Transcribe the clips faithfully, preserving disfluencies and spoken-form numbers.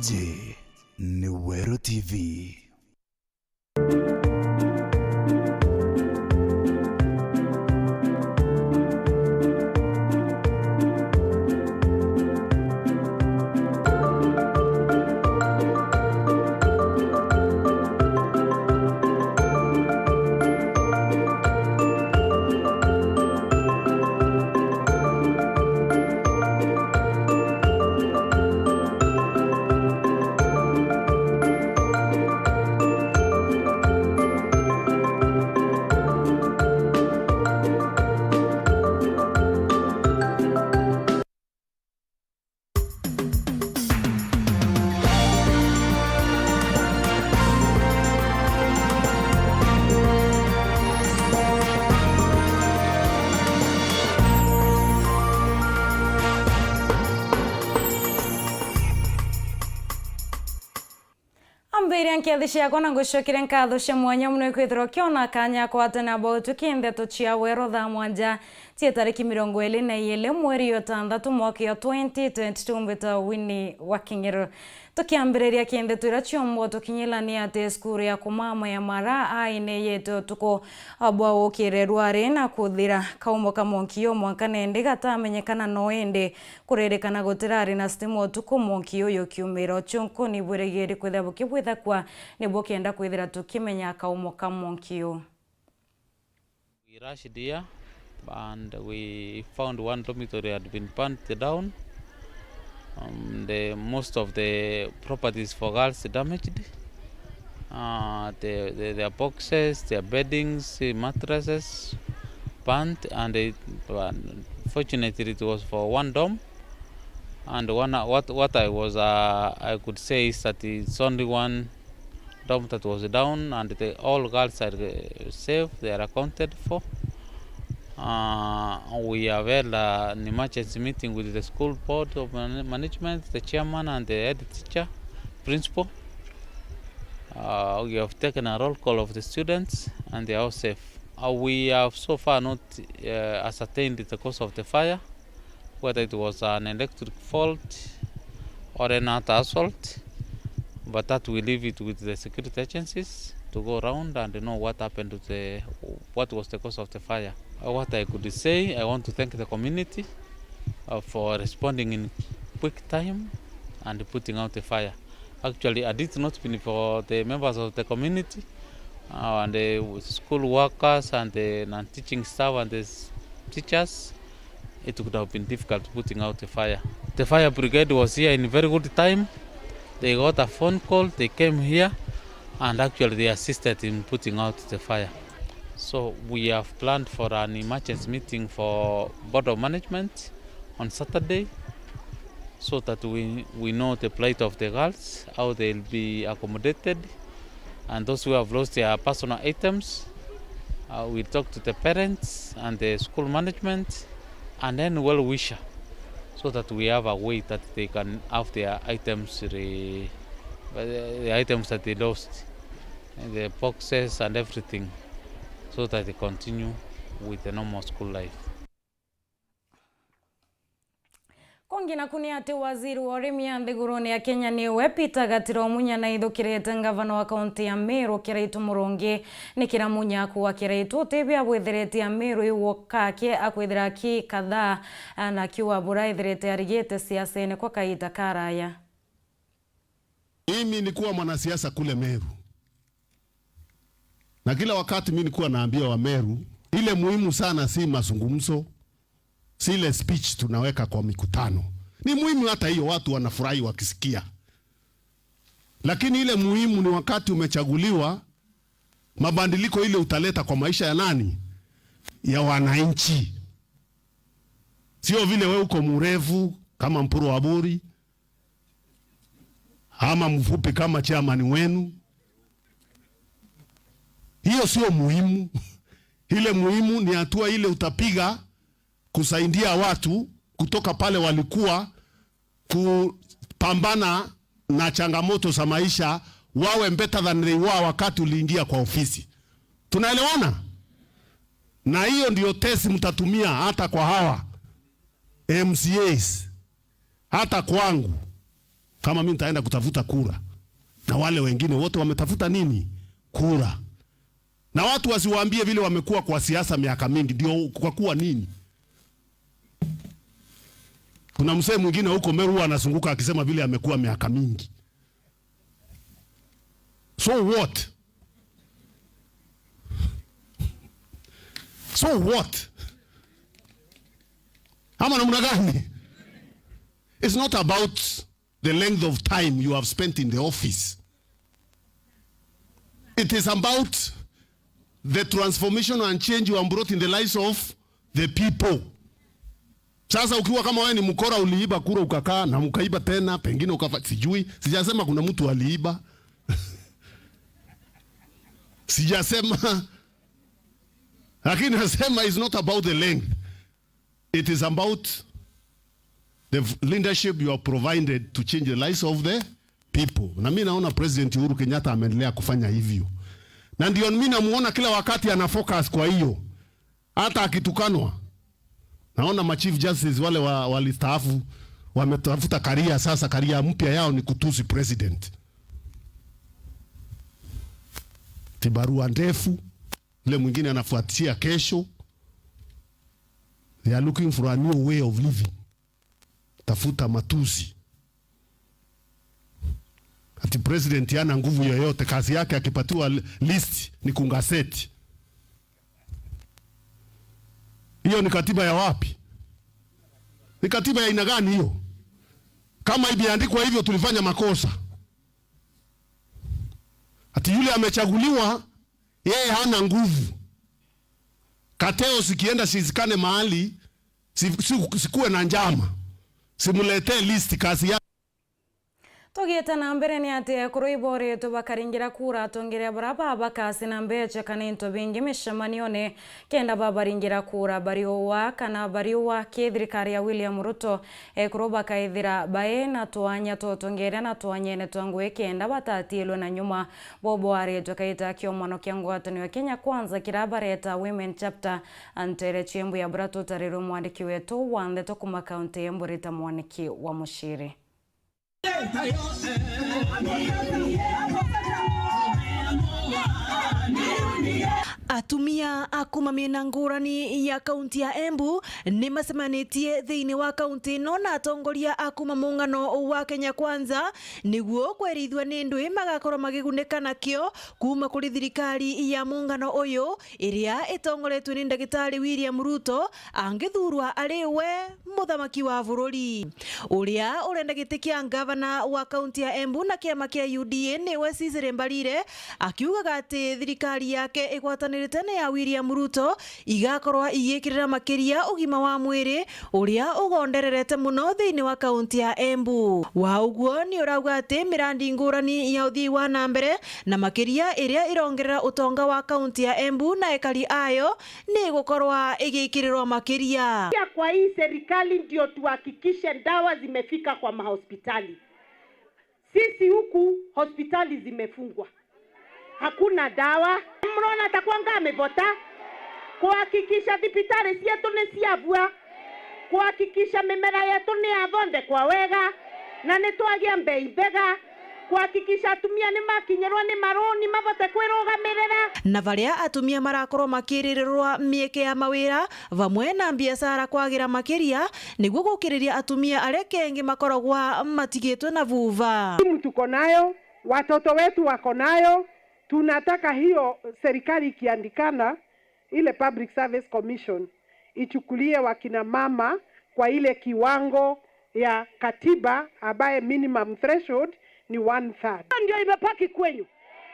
Iji ni Weru T V. Ambiria nkethi ciakwa na ngucokeria nkatho cia mwanya mono ikwithirwa kiona kanya kwatana about ki ndeto cia Weru thaa mwanja cia tariki mirongo iri na iiri mweri wa itantatu mwaka wa twenty twenty-two, mbita Winnie wa Kingiru. Tukiambiriria ki ndeto iria ciombo tukinyila ni ati cukuru ya kumama ya Mara aine yete utuku bwa ukire rwari na kuthira. Kaumo ka mwanki yo mwanka nendi gatamenyekana no indi kuririkana gutirari na stima utuku mwanki uyu kiumira. Uchunkuni bwirigiri kwithira bukibwithakua ni bukienda kwithira tukimenya kaumo ka mwanki uu. We rushed here and we found one dormitory had been burnt down. Um, the most of the properties for girls damaged. Uh, the, the, their boxes, their beddings, eh, mattresses burnt, and it, uh, fortunately it was for one dorm. And one, uh, what, what I was, uh, I could say is that it's only one dorm that was down, and the, all girls are, uh, safe, they are accounted for. Uh, we have held, uh, an emergency meeting with the school board of man-, management, the chairman and the head teacher, principal. Uh, we have taken a roll call of the students and they are all safe. Uh, we have so far not, uh, ascertained the cause of the fire, whether it was an electric fault or an other assault, but that we leave it with the security agencies to go around and know what happened to the, what was the cause of the fire. Uh, what I could say, I want to thank the community, uh, for responding in quick time and putting out the fire. Actually, had it not been for the members of the community, uh, and the school workers and the non-teaching staff and the s-, teachers, it would have been difficult putting out the fire. The fire brigade was here in very good time. They got a phone call, they came here, and actually they assisted in putting out the fire. So we have planned for an emergency meeting for Board of Management on Saturday, so that we, we know the plight of the girls, how they'll be accommodated, and those who have lost their personal items. Uh, we talk to the parents and the school management and then well wisher, so that we have a way that they can have their items re-, uh, the items that they lost, and the boxes and everything, so that they continue with the normal school life. Kungi naku ni ati waziri wa urimi ya nthigurune ya Kenya niwe Peter Gatiro Munya naithukirite ngavana wa kaunti ya Meru Kiraitu Murungi ni kira Munya akuga Kiraitu utibia bwithirite Ameru iwokake akwithira ki kadhaa na kiuga bura ithirite arigite siasene kwa kaita karaya. Mimi nikuwa mwanasiasa kule Meru. Na kila wakati mimi nikuwa naambia wa Meru, ile muhimu sana si mazungumzo, si ile speech tunaweka kwa mikutano. Ni muhimu hata hiyo, watu wanafurahi wakisikia. Lakini ile muhimu ni wakati umechaguliwa, mabadiliko ile utaleta kwa maisha ya nani? Ya wananchi. Sio vile we uko mrefu kama Mpuru wa Buri, ama mfupi kama chairman wenu. Hiyo sio muhimu. Ile muhimu ni hatua ile utapiga kusaidia watu kutoka pale walikuwa kupambana na changamoto za maisha, wawe better than they were wakati uliingia kwa ofisi. Tunaelewana? Na hiyo ndio test mtatumia hata kwa hawa M C As, hata kwangu. Kama mimi nitaenda kutafuta kura, na wale wengine wote wametafuta nini? Kura. Na watu wasiwaambie vile wamekuwa kwa siasa miaka mingi, ndio kwa kuwa nini? Kuna mzee mwingine huko Meru huwa anazunguka akisema vile amekuwa miaka mingi. So what? So what? Ama namna gani? It's not about the length of time you have spent in the office. It is about the transformation and change you have brought in the lives of the people. Sasa ukiwa kama wewe ni mkora, uliiba kura ukakaa na ukaiba tena, pengine ukafa, sijui, sijasema kuna mtu aliiba. Sijasema, lakini nasema it's not about the length. It is about the v-, leadership you have provided to change the lives of the people. Na mimi naona President Uhuru Kenyatta ameendelea kufanya hivyo. Na ndio mimi namuona kila wakati ana focus kwa hiyo. Hata akitukanwa. Naona ma Chief Justice wale wa, walistaafu, wametafuta career sasa, career mpya yao ni kutusi president. Ti barua ndefu, ile mwingine anafuatia kesho. They are looking for a new way of living. Tafuta matusi. Ati president hana nguvu yoyote, kazi yake akipatiwa li-, list ni kungaseti. Hiyo ni katiba ya wapi? Ni katiba ya aina gani hiyo? Kama imeandikwa hivyo, tulifanya makosa. Ati yule amechaguliwa, yeye hana nguvu. Kateo sikienda sizikane mahali, si-, si-, sikuwe na njama. Simuletee list, kazi ya Tugiite na mbere, ni ati ekuru iboritwe bakaringira kura atongeria baria baba kasi na mbecha kana into bingi micemanione, kenda babaringira kura bari uwa kana bari uwa ki thirikari ya William Ruto. Ekuru bakaithira bai na twanya twa utongeria na twanyene twa ngui kenda batatiilwe na nyuma. Bobo aritwe kaita kiumano kia ngwataniro ya Kenya Kwanza kiria bareta Women Chapter, antere chiembu ya bura tutarirwe mwandiki wetu wa ndeto kuma kaunti ya Embu Rita Mwaniki wa Muchiri. Atumia a kuma miena ngurani ya kaunti ya Embu ni macemanitie thiini wa kaunti ino na atongoria a kuma muungano wa Kenya Kwanza niguo kwerithua ni ndui magakorwo magigunika nakio kuma kuri thirikari ya muungano uyu iria itongoretue ni Ndagitari William Ruto angithurwa ari we muthamaki wa bururi. Uria urenda giti kia ngavana wa kaunti ya Embu na kiama kia U D A niwe Cecily Mbarire, akiugaga ati thirikari yake igwatanirite na ya William Ruto igakorwa igikirira makiria ugima wa mwiri uria ugondererete muno thiini wa kaunti ya Embu. Wa uguo ni urauga ati mirandi ngurani ya uthii wa na mbere na makiria iria irongerera utonga wa kaunti ya Embu na ekari ayo ni igukorwa igikirirwa makiria. Pia kwa hii serikali ndio tuhakikishe dawa zimefika kwa mahospitali. Sisi huku hospitali zimefungwa. Hakuna dawa. Mrona atakwanga amevota. Kuhakikisha thibitari cietu ni ciabua. Kuhakikisha mimera yetu ni yathondekwa wega. Na ni twagia mbei mbega. Kuhakikisha atumia ni makinyirwa ni maruni mabote kwirugamirira. Na baria atumia marakorwo makiririrwa mieke ya mawira, vamwe na mbiacara kwagira makiria, niguo gukiriria atumia aria kengi makoragwa matigitwe na vuva. Timu tuko nayo, watoto wetu wako nayo, tunataka hiyo serikali ikiandikana, ile Public Service Commission ichukulie wakina mama kwa ile kiwango ya katiba ambaye minimum threshold ni one third. Ndio imebaki kwenyu.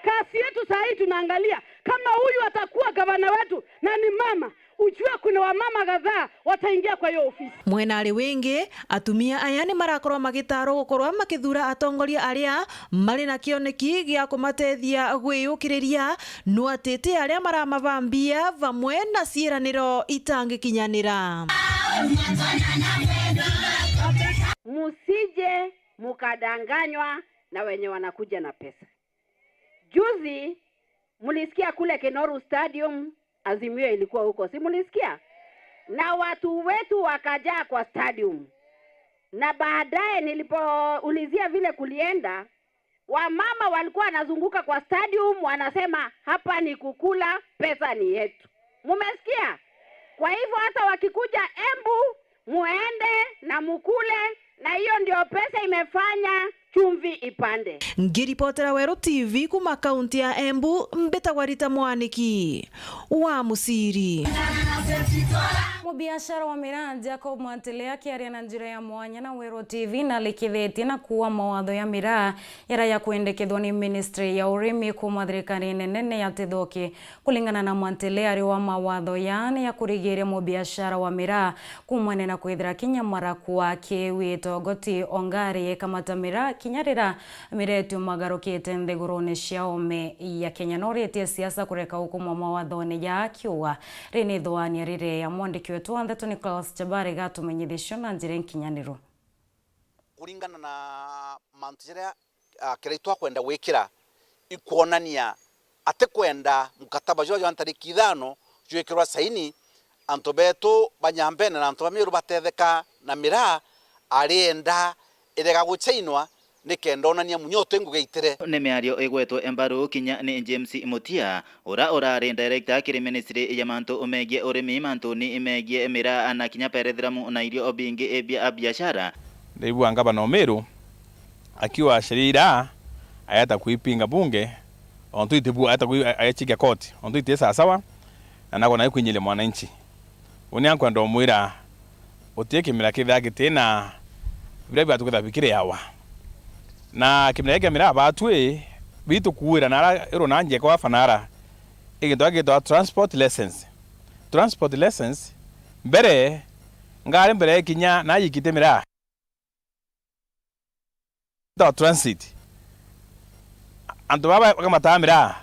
Kazi yetu saa hii tunaangalia kama huyu atakuwa gavana wetu na ni mama, ujue kuna wamama kadhaa wataingia kwa hiyo ofisi. Mwena ari wingi, atumia aya ni marakorwa magitaarwa gukorwa makithuura atongoria aria mari na kioneki gia kumatethia gwiyukiriria, no ati ti aria maramabambia vamwe na ciiraniro itangikinyanira. Musije mukadanganywa na wenye wanakuja na pesa. Juzi mlisikia kule Kinoru Stadium, Azimio ilikuwa huko, si mlisikia? Na watu wetu wakajaa kwa stadium. Na baadaye nilipoulizia vile kulienda, wamama walikuwa wanazunguka kwa stadium wanasema, "Hapa ni kukula, pesa ni yetu." Mumesikia? Kwa hivyo hata wakikuja Embu, muende na mukule, na hiyo ndio pesa imefanya chumvi ipande. Ngiripotera Weru T V kuma kaunti ya Embu, mbitagwa Rita Mwaniki wa Musiri. Mubiashara wa miraa Jacob Mwantele akiaria na njira ya mwanya na Weru T V nalikithitie na kuua mawatho ya miraa yaria yakwendekethwa ni ministry ya urimi kuuma thirikarine nene ya Tithoki. Kulingana na Mwantele, ari wa mawatho yaani ya kurigiria mubiashara wa miraa kuumania na kwithira kinya marakua akiwitogoti o ngari ikamata miraa kinya rira miraa itiumagarukite nthigurune cia ome ya Kenya. Noritie siasa kureka gukumwa mawathone ja akiuga ri ni ithwania rire ya mwandiki wetu wa ndeto Nicholas Jabari gatumenyithicio na njira inkinyaniru. Kuringana na mantu jaria, ah, Kiraitu akwenda gwikira, ikwonania atikwenda mukataba jwa, jwa ntariki ithano jwikirwa saini, antu betu ba Nyambene na antu ba Meru batetheka na miraa, arienda irega guchainwa nikenda onania munya uti ngugi itire. Ni miario igwetwe mbaru kinya ni James Mutia, ura urari director kiri ministry ya mantu megie urimi, mantuni megie miraa na kinya perethiramu na irio bingi bia biashara. Ndaigua ngavana o Meru akiuga sheria iria ayeta kuipinga bunge, ontu itibu-, ayeta kui-, ayechikia koti, ontu iti sawasawa, na nagwa nayo kwinyiria mwananchi. Uni ankwenda umwira, uti kimera kithira giti na biria biatu kithira bikiriawa. Na kimera giki kya miraa batwi, bitu kuwira nara iru na njeko afanara, igintu gigitwa transport license. Transport license, mbere, ngari mbere ikinya na yikite miraa. Itawa transit. Antu baba bakamataa miraa,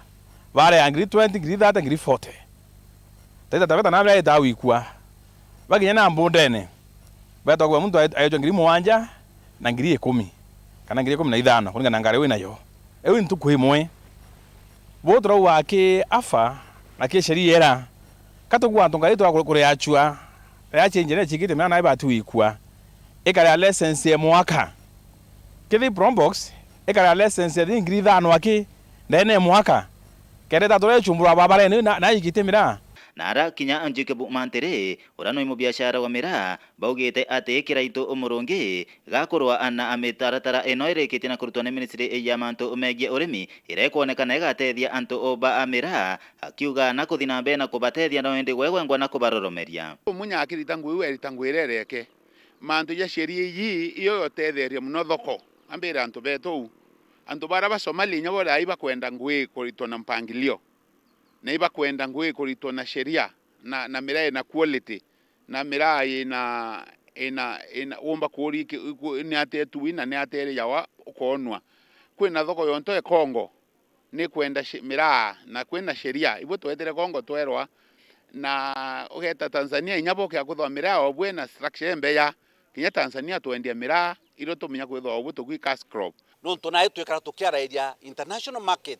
bareaa ngiri twenty, ngiri thirty, ngiri forty. Taita Taveta na miraa itaa wikua. Bakinya na mbundene, betagwa muntu ae-, aejwa ngiri mugwanja na ngiri ikumi, kana ngiri ikumi na ithano, kuringana na ngari winayo. Iu ni ntuku imwe. Buu turauga ki afa na ki sheria ira, ka tugua antu ngari twa kuri-, kuriachua, riria chinjire chikite miraa na ibati wikua, ikaria license ya mwaka. Kithi Probox ikaria license ya ngiri ithano aki ndene ya mwaka. Kenda itatu riria ichumbura babarene na, na ikite miraa. Na ara kinya Jacob Mwantele, uria ni mubiashara wa miraa, baugite ati Kiraitu Murungi gakurwa na mitaratara ino irikitie na kurutwa ni ministry ya mantu megie urimi, iria ikwonekana igatethia antu ba miraa, akiuga na kuthi na mbere na kubatethia no indi gwegwengwa na kubaroromeria. Munya akirita ngui iu erita ngui iria ireke. Mantu ja sheria iji iyo yotetheria muno thoko. Ambire antu betu uu. Antu bara ba Somalia inya bo rai bakwenda ngui kuritwa na mpangilio. Na ibakwenda ngui kuritwa na sheria, na, na miraa ina quality, na miraa ina, ina, ina umba kuuri ki-, ku-, ni atia itui na ni atia iri yawa ukoonua. Kwina thoko yonto e Congo, ni kwenda shi-, miraa, na kwina sheria. Ibu twetire Congo twerwa, na ugeta Tanzania, inya boke akuthwa miraa, obwe na structure embeya. Kinya Tanzania twendia miraa, irio tuminya kwithwa obu tugwi cash crop. Nontu nae twikara tukiarairia international market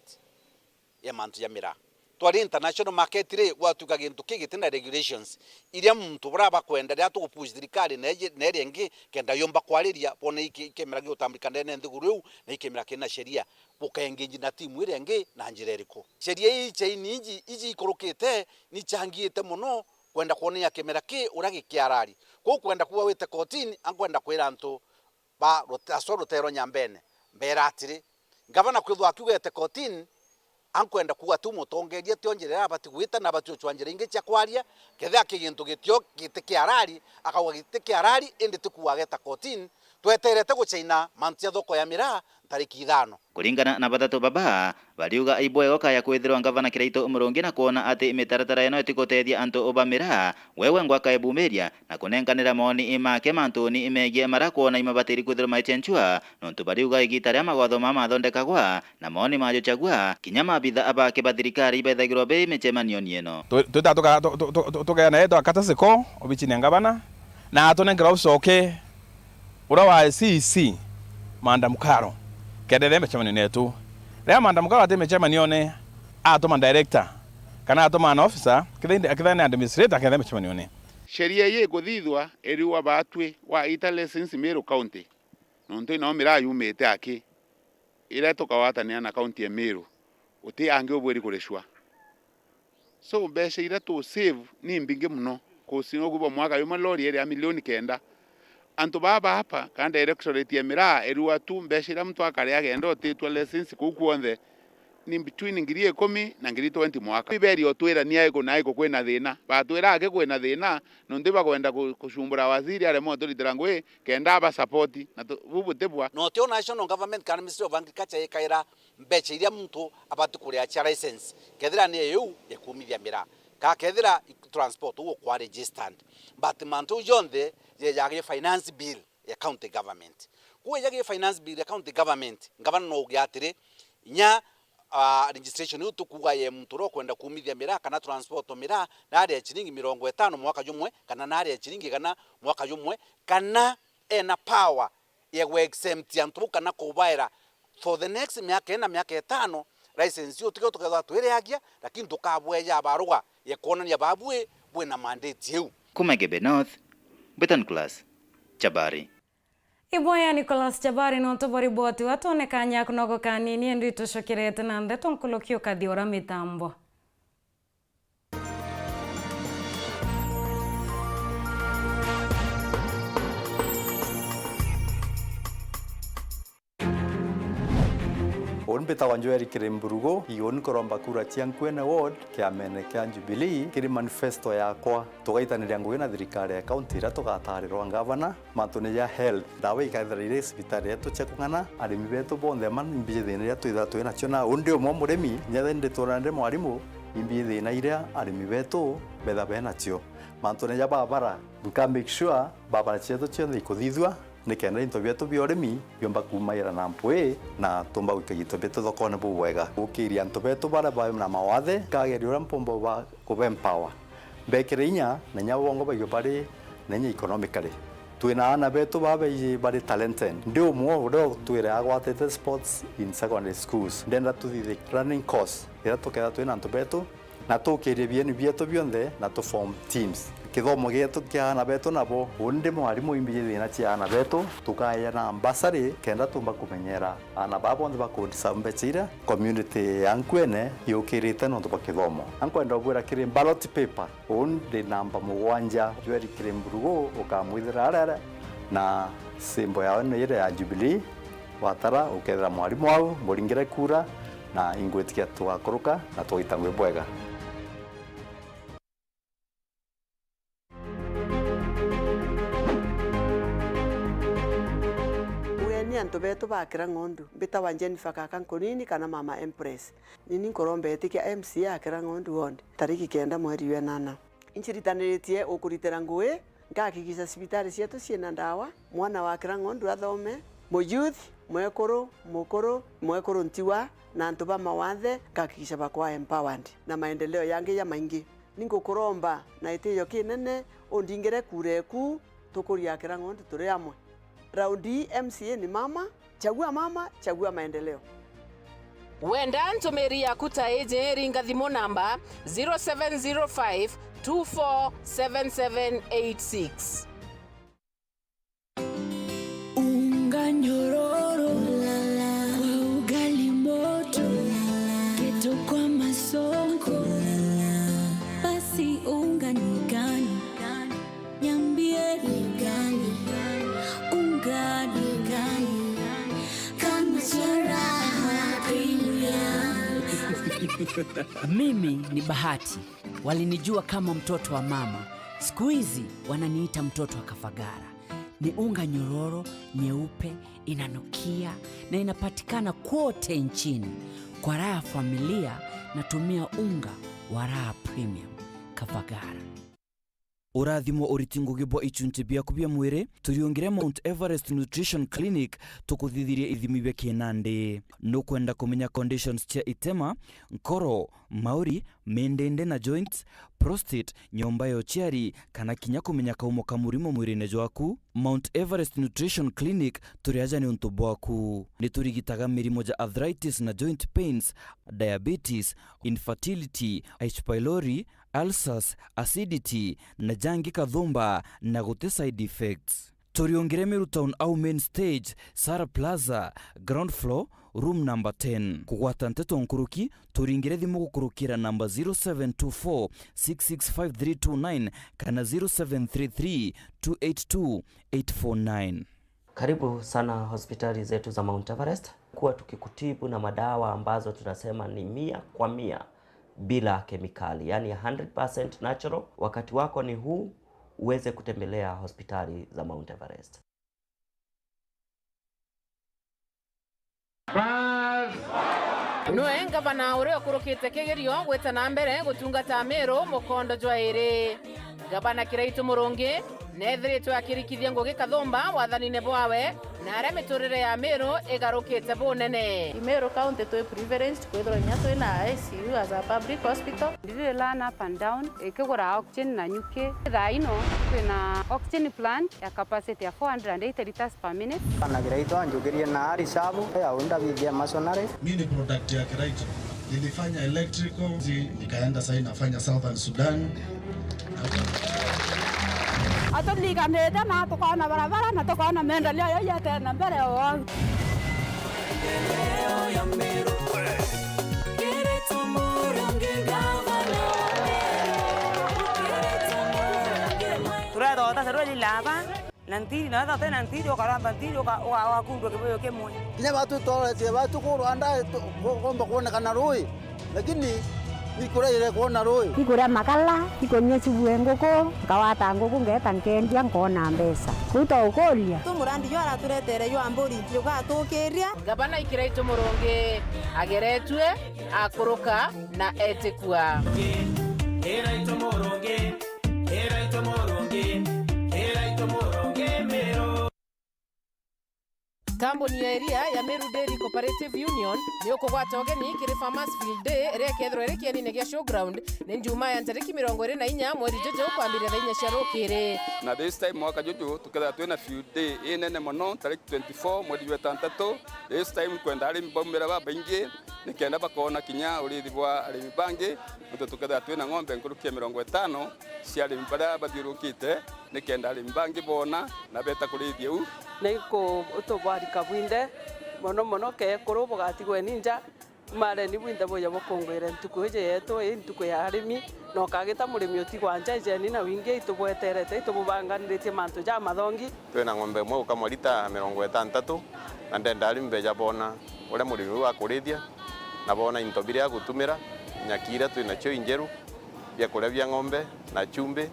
ya mantu ja miraa. Twari international market ri, gwatuika gintu ki giti na regulations iria muntu buria bakwenda, riria tugupush thirikari na iji-, na iria ingi, kenda yumba kwariria, bone iki-, ikimera giutambulika ndene nthiguru iu, na ikimera kina sheria, bukaengage na timu iria ingi na njira iriku? Sheria ii chaini iji, iji ikurukite, ni changiite mono kwenda kwonania kimera ki uria gikiarari. Kwou kwenda kuuga wite kotini, ankwenda kwira antu ba rute-, aswa ruteere rwa Nyambene, mbeera atiri, ngavana kwithwa akiugete kotini, ankwenda kuuga tu mutongeria tio njira iria abati gwita na abati gucwa njira ingi cia kwaria, kethira ki gintu gitio giti kia arari, akauga giti kia arari, indi ti kuuga ageta kotini, tweterete guchaina mantu ja thoko ya miraa ntariki ithano. Kuringana na bathatu baba, bariuga ibwega ukaya kwithirwa ngavana Kiraitu Murungi na kwona ati mitaratara ino itigutethia antu ba miraa, wewe ngwaka ebumiria na kunenkanira moni make mantuni megie mara kwona imabatiri kwithirwa maichenchua, nontu bariuga igita ria mawatho mama mathondekagwa na moni majuchagua, kinya mabitha abake ba thirikari ibethagirwa be micemanioni ino. Tu-, twita tuka-, tu-, tu-, tu-, tu-, tukeana yetu akata siko obichini ya ngavana, na atunenkera ucoke uria wa C E C, Madam Karo, kenda ethe micemanione yetu. Riria Madam Karo ati micemanione, atuma director, kana atuma an officer, kethira indi, kethira ni administrator, akethe micemanione. Sheria ii ikuthithwa iriuga baatwi waita license Meru County, nontu inao miraa yumite aki, iria tukagwatanira na county ya Meru, uti angi ubwiri kuricwa. So, mbeca iria tu save ni mbingi mono, 'cause no kuuga mwaka jumwe lori iri ya milioni kenda. Antu baa baapa, kana directorate ya miraa iriuga tu mbeca iria muntu akari agenda utitwa license kuu kwonthe, ni between ngiri ikumi na ngiri twenty mwaka. Iberia utwira ni aiku na aiku kwina thina. Batwira aki kwina thina, nontu ibakwenda ku-, kucumbura waziri aremwe uturitira ngui, kenda aba support. Na tu-, bu buti bwa. Na utio National Government kana Ministry of Agriculture ikaira mbeca iria muntu abati kuria cia license, kethira ni iu ya kuumithia miraa, ka kethira i-, transport uu ukwa registered. But mantu jau jonthe jejaga i finance bill ya county government. Kwou ejagia finance bill ya county government, ngavana no auge atiri, inya, ah, registration iu tukuuga ya muntu uria ukwenda kuumithia miraa kana transport miraa, na aria ciringi mirongo itano mwaka jumwe, kana na aria ciringi igana mwaka jumwe, kana ena power ya gwe exempt antu bau kana kubaera for the next miaka ina, miaka itano, license iu tikio tukethirwa twiriagia, lakini tukabweja baruga ya kwonania babui bwina mandate iu. Kuma Igembe North, Britain Class, Chabari. Iboya Nicholas Chabari nontu bwa riboti iu. Atwone kanya kunogo kanini, indi tucokerete na ndeto nkuruki ukathi ura mitambo. Uni mbitagwa Joel Kirimburugu, uni nkuromba kura cia Nkuene Ward kiamene kia Jubilee kiri manifesto yakwa. Tugaitaniria ngugi na thirikari ya kaunti iria tugatarirwa ngavana mantune ja health. Ndawa ikathira iri cibitari yetu cia kung'ana, arimi betu bonthe ma imbiji thina iria twithirwa twi nacio. Na undi umwe murimi, nyethe nditura ndi mwarimu, imbiji thina iria arimi betu betha be nacio. Mantune ja babara, nka make sure babara cietu cionthe ikuthithua, nikenda into bietu bia urimi biumba kuumaira na mpwi na tumba gwika into bietu thokone bubwega. Gukiria antu betu baria bari na mawathe, nkageria uria mpumba ba kube empower. Mbekire inya na inya bwongo baigwe bari na inya economically. Twina aana betu baa baiji bari talented. Ndi umwe uria utwire agwatite sports in secondary schools. Ndenda tuthithie running course iria tukethira twina antu betu, na tukirie bieni bietu bionthe na tu form teams. Kithomo gietu kia aana betu nabo, uni ndi mwarimu imbiji thina cia aana betu, tukaeana bursary kenda tumba kumenyera aana baa bonthe baku deserve mbeca iria community ya Nkuene yukirite nontu bwa kithomo. Na nkwenda ubwira kiri ballot paper, uni ndi namba mugwanja, Joel Kirimburugu ukamwithira aria ari, na symbol yawe ni iria ya Jubilee. Watara ukethira mwarimu au, muringire kura, na ingwitikia tugakuruka na tugaita ngui bwega. Ugeni antu betu ba Kirang'ondu, mbitagwa Jennifer Kaka Nkunini kana Mama Empress. Nini nkuromba itikia M C A a Kirang'ondu Ward, tariki kenda mweri wa inana. Inciritaniritie ukuritira ngui, nkahakikisha cibitari cietu ciina ndawa, mwana wa Kirang'ondu athome, mu youth, mwekuru, mukuru, mwekuru ntigwa, na antu ba mawathe, nkahakikisha bakwa empowered, na maendeleo yangi jamaingi. Ningukuromba na gitiio kinene, undingire kura eku, tukurie Kirang'ondu turi amwe. Raundi ii M C A ni mama, chagua mama, chagua maendeleo. Wenda ntumiri yaku ta iji, ringa thimu namba zero seven zero five two four seven seven eight six. Unga nyororo kwa ugali moto, keto kwa masonko, basi unga ni gani? Niambie ni gani? Unga ni gani? Kama Sharaha Premium. Mimi ni Bahati. Walinijua kama mtoto wa mama. Siku hizi wananiita mtoto wa Kafagara. Ni unga nyororo, nyeupe, inanukia na inapatikana kwote nchini. Kwa raha ya familia, natumia unga wa Raha Premium. Kafagara. Urathimo uriti ngugi bwa ichunchi biaku bia mwiri, turiungire Mount Everest Nutrition Clinic tukuthithirie ithimi bia kinandi. Nukwenda kumenya conditions cia itema, nkoro, mauri, mindindi na joints, prostate, nyomba ya uciari, kana kinya kumenya kaumo ka murimo mwirine jwaku? Mount Everest Nutrition Clinic turi aja niuntu bwaku. Niturigitaga mirimo ja arthritis na joint pains, diabetes, infertility, H. pylori, ulcers, acidity, na jangi kathumba, na guti side effects. Turiungire Meru Town au main stage, Sara Plaza, ground floor, room number ten. Kugwata nteto nkuruki, turingire thimu gukurukira namba zero seven two four six six five three two nine kana zero seven three three two eight two eight four nine. Karibu sana hospitali zetu za Mount Everest. Kuwa tukikutibu na madawa ambazo tunasema ni mia kwa mia bila kemikali, yani hundred percent natural. Wakati wako ni huu, uweze kutembelea hospitali za Mount Everest. Bas. Nwe ngavana uria ukurukite kigerio gwita na mbere gutungata Meru mukondo jwa iri. Ngavana Kiraitu Murungi neethiritwe akirikithia ngugi kathumba wathanine bwawe, na aria miturire ya Meru igarukite bunene. I Meru County twi privileged kwithirwa inya twi na I C U as a public hospital. Ndiri learn up and down, ikigura oxygen na nyuki. Thaa ino twina oxygen plant ya capacity ya four hundred and eighty liters per minute. Kana Kiraitu anjukirie na ari sabu ya unda bithia masonare. Mi ni product ya Kiraitu. Nilifanya electrical, zi-, nikaenda sasa nafanya Southern Sudan. Aturiganite na tukona barabara na tukona maendeleo yaiete na mbere o. Turethota serwe lilaba. Na ntiri, na wethira utina ntiri, ukaramba ntiri, uka-, uka-, ugakundwa kibuyu kimwe. Kinya batu tworetie batu ku Rwanda, tu-, ku-, kumba kwonekana rui, lakini ikuraire kwona rui. Ikuria makala, ikunyua cubu e nguku, nkawata nguku, ngeeta nkendia, nkona mbeca. Kuu twaukuria. Tu murandi jwa araturetere jwa mburi, jugatukiria. Ngavana Kiraitu Murungi ageretue, akuruka na etikua. Kiraitu Murungi. Kambuni ya iria ya Meru Dairy Cooperative Union ni ukugwata ugeni kiri Farmers Field Day, iria ikethirwa iri kienine gia Showground, ni Njumaa ya ntariki mirongo iri na inya mweri juju kwambiria thaa inya cia rukiri. Na this time mwaka juju tukethirwa twina field day inene mono, tariki twenty-four mweri jwa itantatu. This time kwenda arimi baumira babaingi, nikenda bakoona kinya urithi bwa arimi bangi, nontu tukethirwa twina ng'ombe nkuruki ya mirongo itano cia arimi baria bathiurukite, nikenda arimi bangi boona na beeta kurithia u. Na iku-, utubwarika bwinthe, mono mono keekuru bugatigwe ni nja, mareni bwinthe buja bukungwire ntuku iji yeetu, ii ntuku ya arimi, na ukagita murimi utigwa nja, ijeni na wingi, itubweterete, itububanganiritie mantu jamathongi. Twina ng'ombe imwe gukamwa lita mirongo itantatu, na ndenda arimi beja boona uria murimi uu akurithia, na boona into biria agutumira, nyaki iria twinacio injeru, biakuria bia ng'ombe, na chumbi,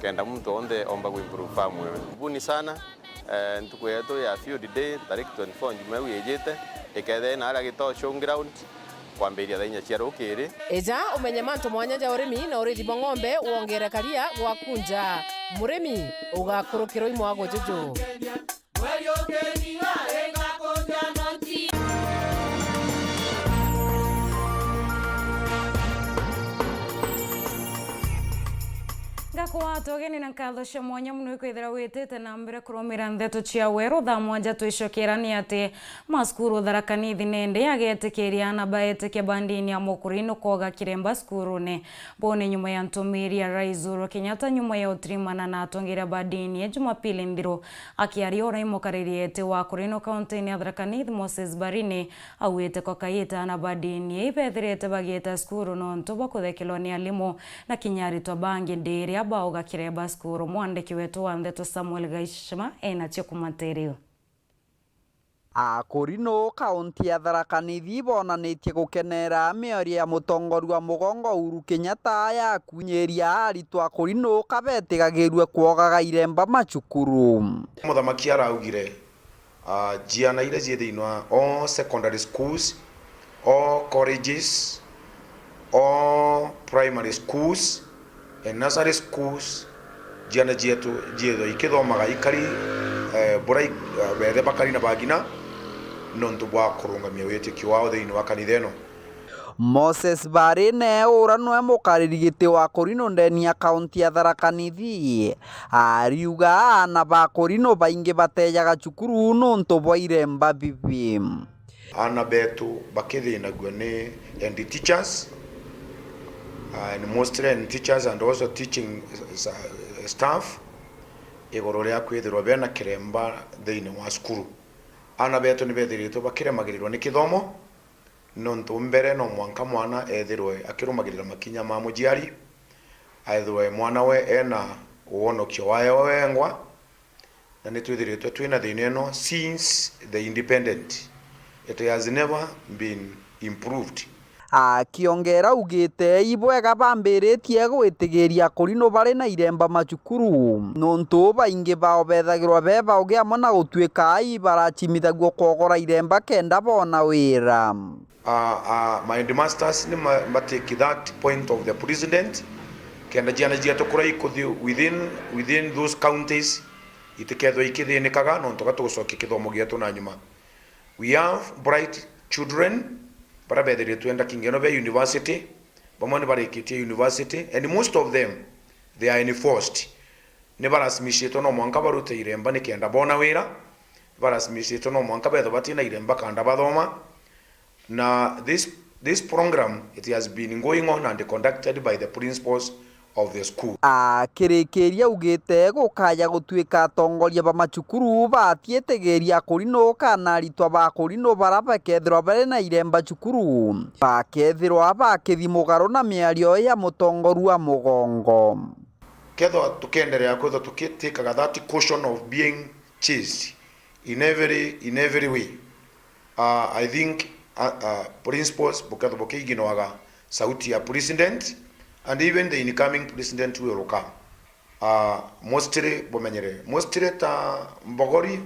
kenda muntu onthe omba ku improve farm ewe. Karibuni sana, eh, ntuku yetu ya field day, tariki twenty-four njuma iu ijite, ikethira ina aria Gitoo Showground, kwambiria thaa inya cia rukiri. Eja umenye mantu mwanya ja urimi na urithi bwa ng'ombe, wongere karia gwaku nja. Murimi, ugakurukirwa i mwago juju. Ngakwata ugeni na nkatho cia mwanya mono ikwithira witite na mbere kurumira ndeto cia weru. Thaa mwanja twicokera ni ati macukuru Tharaka Nithi nende agetikiria ana baetikia ba ndini ya Mukurino koga kiremba cukurune. Bone nyuma ya ntumiri ya Rais Uhuru Kenyatta nyuma ya utirimana na atongeria ba ndini ya Jumapili nthiru. Akiaria uria mukariri eti wa Kurino kaunti-ini ya Tharaka Nithi, Moses Barine, augite kwa kaita ana ba ndini ibethirite bagiita cukuru nontu bwa kuthekelwa ni alimu na kinya aritwa bangi ndiria baoga kiremba cukuru. Mwandiki wetu wa ndeto Samuel Gaishima ena cio kumateria. Akurino kaunti ya Tharaka Nithi bonanitie gukenera miorio ya mutongoria wa mugongo Uhuru Kenyatta ya kunyiria aritwa Akurino kabetigagirua kuogaga iremba macukuru. Muthamaki araugire, ah, ciana iria ciĩ thiini wa all secondary schools, all colleges, all primary schools, and nursery schools, ciana cietu ciithwa ikithomaga ikari, eh, buria i-, eh, bethe bakari na bagina, nontu bwa kurungamia witikio wao thiini wa kanitha ino. Moses Barine, ura nwe mukariri giti wa Kurino ndeni ya kaunti ya Tharaka Nithi, ariuga ana ba Kurino baingi batejaga cukuru nontu bwa iremba bibi. Aana beetu bakithinagua ni head teachers, and mostly in teachers and also teaching s-, s-, staff, iguru ria kwithirwa bena kiremba thiini wa cukuru. Aana betu ni bethiritwe bakiremagirirwa ni kithomo, nontu mbere no mwanka mwana ethirwe akirumagirira makinya ma muciari, ethirwe mwana we ena wonokio wae wengwa, na ni twithiritwe twina thina ino since the independent. It has never been improved. Akiongera augite, ibwega bambiritie gwitigiria akuri no bari na iremba macukuru, nontu baingi bao bethagirwa be baugi amwe na gutuika ai baracimithagua kwogora iremba kenda boona wira. Uh, uh, my headmasters ni ma, ma take that point of the precedent, kenda ciana cietu kuria ikuthi within, within those counties itikethwe ikithinikaga, nontu ga tugucokia kithomo gietu na nyuma. We have bright children baria bethiritwe ndaki ngeno be university, bamwe ni barikitie university, and most of them, they are enforced. Ni barasimicitwe no mwanka barute iremba nikenda bona wira, ni barasimicitwe no mwanka bethwe batina iremba kanda bathoma. Na this, this program, it has been going on and conducted by the principals of the school. Akirikiria augite gukaya gutuika atongoria ba macukuru batiitigiria akuri no kana aritwa ba akuri no bara bakethirwa bari na iremba cukuru bakethirwa bakithi mugaru na miario ya mutongoru wa mugongo. Kethwa tukenderea kwithwa tukitikaga that caution of being chased in every, in every way. Uh, I think, uh, uh, principals bukethwa bukiiginoaga sauti ya president, and even the incoming president will come. Uh, mostly bumenyere, mostly ta Mbogori,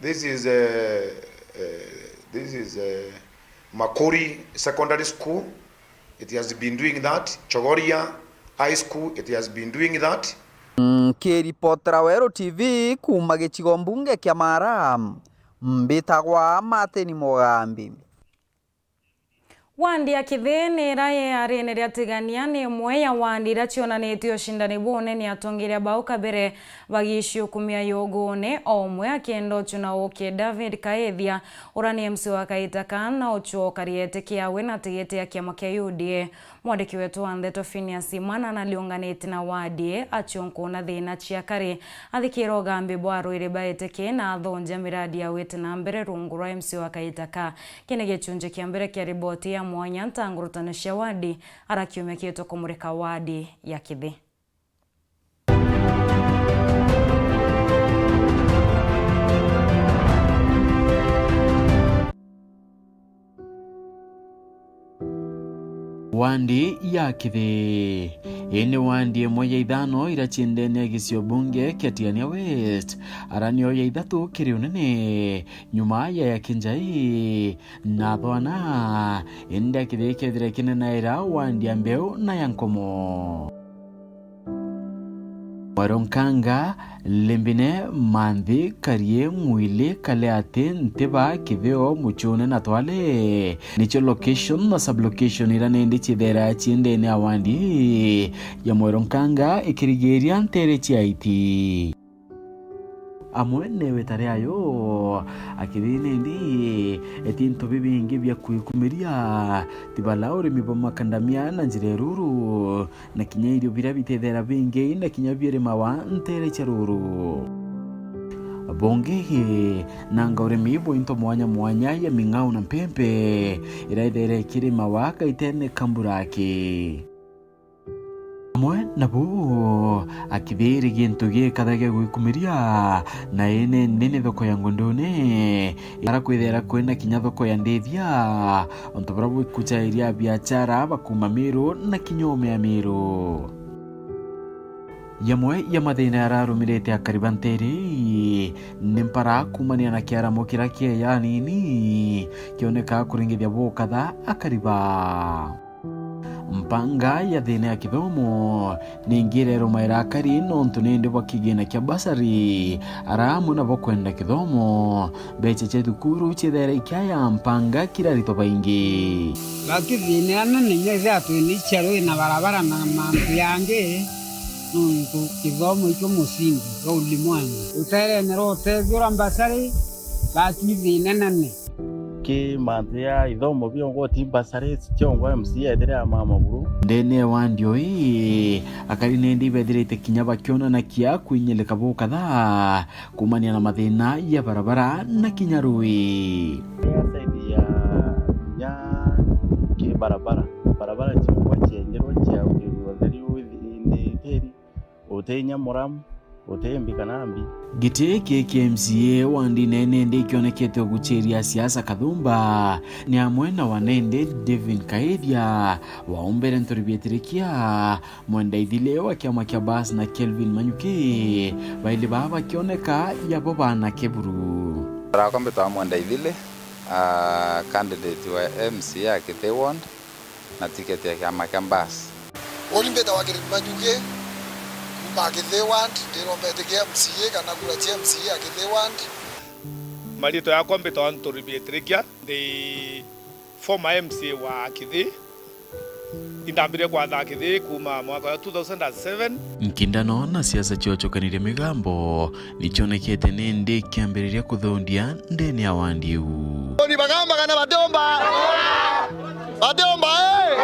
this is, uh, uh, this is, uh, Makuri Secondary School, it has been doing that. Chogoria High School, it has been doing that. Nkiripotera Weru T V kuuma gicigo mbunge kia Mara, mbitagwa Martin Mugambi. Wandi ya Kithi ni ira yearine ria Tigania ni imwe ya wandi iria cionanitie ucindani bunene atongeria bau kabere bagiciukumia yugune o umwe akienda ucu na ukie David Kaithia, uria ni M C wa Kaitaka na ucu okariete kiawe na tigiti ya kiama kia U D A. Mwandiki wetu wa ndeto Phineas Imana naliunganite na wadi acionkuna thina cia kari, athikira ugambi bwa rwiri baitiki na athonja miradi ya wite na mbere rungu rwa M C wa Kaitaka. Kii ni gicunji kia mbere kia riboti ya mwanya ntangurutano cia wadi ara kiumia kitu kumurika wadi ya Kithi. Wandi ya Kithi. Ii ni wandi imwe ya ithano iria cii ndene ya gicio bunge kia Tigania West, ara nio ya ithatu kiri unene, nyuma ya ya Kinjai na Thwana, indi ya Kithi ikethira ikinenaira wandi ya Mbeu na ya Nkomo. Mweru Nkanga, Limbine, Manthi, Karie, Ng'wili, Kaleati, Ntiba, Kithio, Muchune na Twale nicio location na sublocation iria nindi ciithera cii ndene ya wandi ya Mweru Nkanga ikirigiria ntere cia aiti. Amwe newe tari ayo, akithina indi eti into bibingi bia kwikumiria, tibala urimi bwa makandamia na njira ya ruru, na kinya irio biria bitethera bingi na kinya biarimawa ntere cia ruru. Bungi, nanga urimi bwa into mwanya mwanya ya ming'ao na mpempe, iria ithere ikirimawa kaitene ka mbura aki. Amwe nabo, akithiri gintu gikatha gia gwikumiria, na ene nene thoko ya ngondone, ara kwithera kwina kinya thoko ya ndithia, ontu bara bwikuchairia biachara bakuma Miru na kinya ume ya Miru. Yamwe ya mathina yararumirite akari ba ntere ii ni mpara kumania na kiaramo kiria kieya anini kioneka kuringithia bukatha akari ba. Mpanga ya thina ya kithomo ningi irerumaira akari nontu nindi bwa kigina kia bursary, ara amwe nabo kwenda kithomo, mbecha cia thukuru ciithaira ikiaya mpanga kiri aritwa baingi. Gaki thina inene inya ithira twina icia rui na barabara na mantu yangi, nontu kithomo ikio musingi jwa ulimwengu. Ruteerene rwa utethio rwa mbasari, gaki thina inene. Ki mantu ya ithomo biongwa uti mbasaris ciongwa M C A ethire ya mama buru. Ndene wa ndio ii, akari nindi ibethirite kinya bakionanakia kwinyilika bukathaa kumania na mathina ya barabara na kinya rui. Ya saidi ya, ya ki barabara, barabara ciongwa cienjerwa cia utheri utheri uthi ni tiri. Uti inya muramu, uti mbi kana mbi. Giti giki kia M C A wandi nene ndi ikionekete uguciria siasa kathumba, ni amwe na wa nende Devin Kaithia, wa umbere Nturi Bietirikia, Mwenda Ithile wa kiama kia Bas na Kelvin Manyuki, baili baa bakioneka yabo bana kiburu. Rakwa mbitwa Mwenda Ithile, ah, candidate wa M C A ya Kithi Ward. Na tiketi ya kiama kia Mbas. Uni mbitawa Kirimi Manyuki, kuuma Kithi Ward, ndirombete kia M C A kana kura cia M C A ya Kithi Ward. Mariitwa yakwa mbitawa Nturi Bietirikia, ndi former M C A wa Kithi. Indambirie kwatha Kithi kuuma mwaka wa two thousand and seven. Nkindano na siasa ciocokanirie migambo nicionekete nindi kiambiriria kuthondia ndene ya wandi iu. Uni bagamba kana batiumba? Batiumba, eh?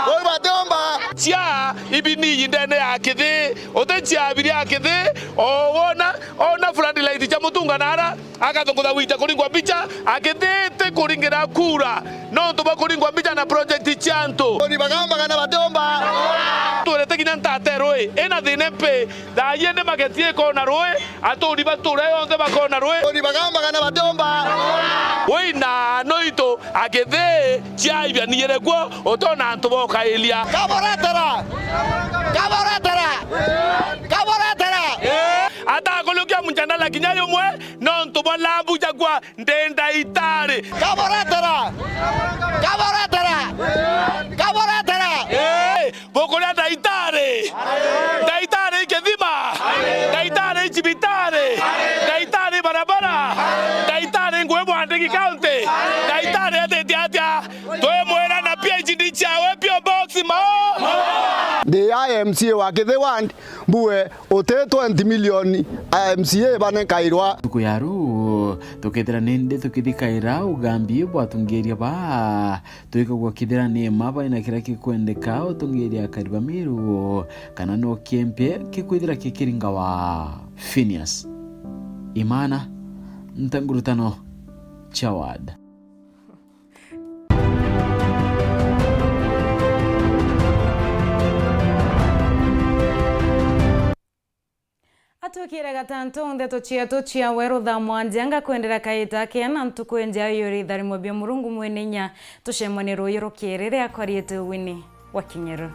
Uni batiumba? Cia ibini iyi ndene ya Kithi, uti cia biri ya Kithi, o wona, ona floodlight cia Mutunga nara, akathungutha wija kuringwa mbicha, akithite kuringira kura, nontu bwa kuringwa mbicha na project cia antu. Uni bagamba kana batiumba? Twirite kinya ntate rui, ina thina mpi, thaa ii ndi mageti ikona rui, aturi ba tura yonthe bakona rui. Uni bagamba kana batiumba? Wina noitu akithi ciaibia niyire kuo, utona antu bokairia. Kaboretera! Kaboretera! Kaboretera! Atakulukia mjadala kinya yumwe, nontu bwa labu jakwa ndi ndaitari. Kaboretera! Kaboretera! Kaboretera! Bukuria ndaitari! Ndaitari Kithima! Ndaitari Cibitari! Ndaitari barabara! Ndaitari ngui Mwandiki County! Ndaitari etitie atia? Twimwira na P H D ciawe P O Box mao! Ndi ya M C A wa Kithi Ward, mbue uti twenty million a M C A banenkairwa. Ntuku ya ruu, tukethira nindi tukithikaira ugambi bwa atungiria baa, twikagua kithira ni mma baina kiria kikwendeka utungiria akari ba Meru, kana no kiempie kikwithira kikiringawa. Phineas Imana, Ntangurutano, Chawad. Atwikire gatantu ndeto cietu cia weru thaa mwanja, ngakwendera kaita kea na ntuku injega yuri itharimo bia Murungu mwene inya. Tucemanie ruuyu rukiiri riakwa riitwa Winnie wa Kinyeru.